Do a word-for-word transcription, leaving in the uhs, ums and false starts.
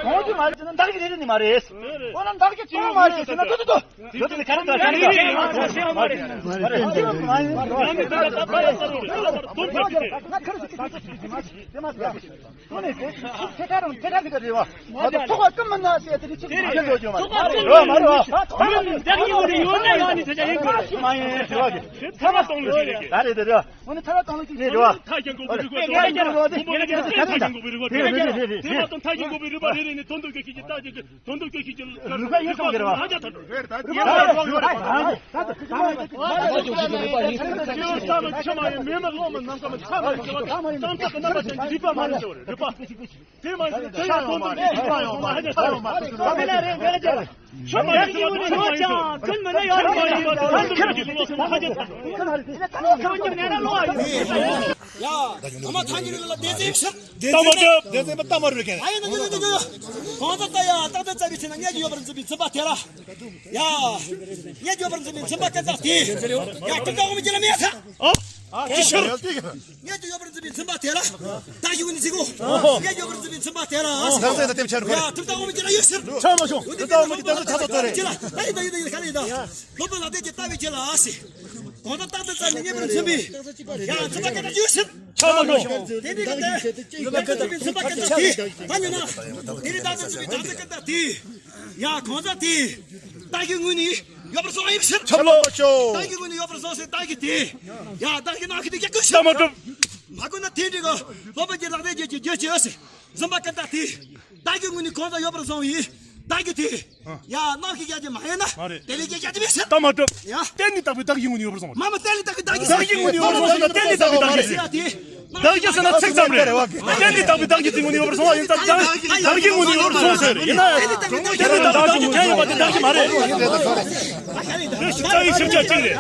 གོང་དུ་མ་རེད་ཟེར་ན་བདག་གི་རེད་ནི་མ་རེད། འོ་ན་བདག་གི་ཅི་མ་རེད་ཟེར་ན་ཏུ་ཏུ་ཏུ། ཏུ་ཏུ་ཏུ་ག་རེ་ད་ག་རེ་ད། ཐོག་ཁ་རང་ཐད་ཀར་རང་ཐད་ཀར་འདི་ག་རེད་བ། ང་ཚོ་ཐོག་ཁ་ཀུན་མི་ན་ཟེར་དེ་ཚིག་མ་ཡིན་ལོ་རྒྱུ་མ་རེད། རེད་བ་མ་རེད་བ། ཐོག་ཁ་ཀུན་མི་ན་ཟེར་དེ་ཚིག་མ་ཡིན་ལོ་རྒྱུ་མ་རེད། ཐ་མ་གཏོང་ལོ་ཞིག་རེད། ད་རེད་དེ་རེད་བ། འོ་ན་ཐ་མ་གཏོང་ལོ་ཞིག་རེད་བ། ཐ་རྒྱང་གོ་བི་རི་གོ་ཐ་རྒྱང་གོ་བི་རི་གོ་རེད་རེད་རེད་རེད། ཐ་རྒྱང་གོ་བི་རི་གོ་རེད་རེད་ནི་དོན་དུ་སྐད་ཆ་ཅིག་ད་ཅིག་དོན་དུ་སྐད་ཆ་ཅིག་ལུག་ཁ་ཡིན་གསུང་གི་རེད་བ། ཧ་ཅང་ཐ་དྲོ་རེད། ད་ཅི་ཡང་ཡོད་རེད། ཅི་ཡང་ས་ལ་ཆུ་མ་ཡིན་མེ་མ་གློག་མ་ནམ་མཁའ་མ་ཆ་མ་ཡིན་ཟེར་བ་ཙམ་ཚད་ཀྱི་རྣམ་པ་ཅན་གྱི་རིག་པ་མ་ཡིན་ཟེར་བ་རེད། རིག་པ་དེ་མ་ཡིན་ཟེར་ན་ཡང་དོན་དུ་སྐད་ཆ་ཅིག་ཧ་ཅང་ཐ་དྲོ་མ་ཧ་ཅང་ཐ་དྲོ་མ་ཆུ་མ་ཡིན་ཟེར་བ་ཆུ་མ་ཡིན་ཟེར་བ་ཆུ་མ་ཡིན་ཟེར་བ། ཡ། ཨ་མ་ཐང་གི་རི་ལ་སྡེ་ཚན་ཕྱིར། སྡེ་ཚན་པ་ལྟ་མ་རུ་མཁན། ཨ་ཡ་ན་ཡ་ཡ་ཡ། གང་ཟག་ལྟ་ཡ་རྟག་ཏུ་བཙལ་བའི་ཚེ་ན་རྙེད་རྒྱུ་ཡོད་པར་འཛིན་པའི་འཛིན་པ་དེ་ལ། ཡ། རྙེད་རྒྱུ་ཡོད་པར་འཛིན་པའི་འཛིན་པ་སྐད་གྲགས་དེ། ཡ་གྲུབ་མཐའ་དབང་མོ་རྒྱུད་ལ་མེད་ས། ཨ། ཅི་ཕྱིར། རྙེད་རྒྱུ་ཡོད་པར་འཛིན་པའི་འཛིན་པ་དེ་ལ། བདག་གི་ངོས་ནས་གཟིགས་གོ། རྙེད་རྒྱུ་ཡོད་པར་འཛིན་པའི་འཛིན་པ་དེ་ལ། ཨ། ཡ་གྲུབ་མཐའ་དབང་མོ་རྒྱུད་ལ་ཡོད་ཕྱིར། ཆ་མ་ཤོང་། གྲུབ་མཐའ་དབང་མོ་རྒྱུད་ལ་ཡོད་ཕྱིར། ཆ་མ་ཤོང་། གྲུབ་མཐའ་དབང་མོ་རྒྱུད་ལ་ཡོད་ཕྱིར། ད་ཡིན་ད་ཡིན་ད་ཡིན་ད་ཡིན་ད། སློབ་དཔོན་ལ་དེ་ཀྱི་ལྟ་བའི་རྒྱུད་ལ་ཨ་སི། གང་ཟག་རྟག་ཏུ་བཙལ་ནས་རྙེད་པར་འཛིན་པའི། ཡང་འཛིན་པ་སྐད་གྲགས་ཡོད་ཕྱིར། ཆ་མ་ཤོང་། དེ་འདྲའི་སྐད་དེ། ཡོད་པར་འཛིན་པའི་འཛིན་པ་སྐད་གྲགས་དེ། ད་ཉོན་ན། དེ་ནི་རྟག་ཏུ་འཛིན་པའི་རྟག་ཏུ་སྐད་གྲགས་དེ། ཡང་གང་ཟག་དེ། བདག་གི་ངོས་ནས་ཡོད་པར་སོང་ཡིན་ཕྱིར། ཆ་མ་ཤོང་། བདག་གི་ངོས་ནས་ཡོད་པར་སོང་ཟེར་བདག་གི་དེ། ཡང་བདག་གི་ནང་གི་དེ་རྒྱག་དགོས་ཕྱིར། ཆ་མ་གྲུབ། མ་གོ་ན་དེ་འདྲའི་གི་སློབ་དཔོན་གྱི་རང་རེ་རྒྱུད་ཀྱི་རྒྱུད་ཀྱི་ཨ་སི། འཛིན་པ་སྐད་གྲགས་དེ། བདག་གི་ངོས་ནས་གང་ཟག་ཡོད་པར་བཟུང་བའི་བདག་གི་དེ། ཡ་རྣམ་ཤེས་རྒྱ་ཆེ་མ་ཡིན་ན། མ་རེད། དེ་ལས་རྒྱ་ཆེ་མེད་ཟེར། ལྟ་མ་གྲུབ། ཡ། གཏན་ནས་དག་པའི་བདག་གི་ངོས་ནས་ཡོད་པར་བཟུང་བ། མ་མ་གཏན་ནས་དག་པའི་བདག་གི་བདག་གི་ངོས་ནས་ཡོད་པར་བཟུང་བ་ཟེར་ན་གཏན་ནས་དག་པའི་བདག་གི་ཟེར་ཡ་དེ། བདག་གི་ཟེར་ན་ཚིག་ཙམ་རེད། གཏན་ནས་དག་པའི་བདག་གི་དེ་ངོས་ནས་ཡོད་པར་བཟུང་བ་ཡིན་ཙང་བདག་གི་ངོས་ནས་ཡོད་པར་བཟུང་ཟེར། ཡིན་ན་ཡང་གཏན་ནས་དག་པའི་བདག་གི་ཁྱད་ཡོད་པ་དེ་བདག་གི་མ་རེད། དེ་ཞིག་རྩ་བའི་ཞིབ་ཆ་གཅིག་རེད།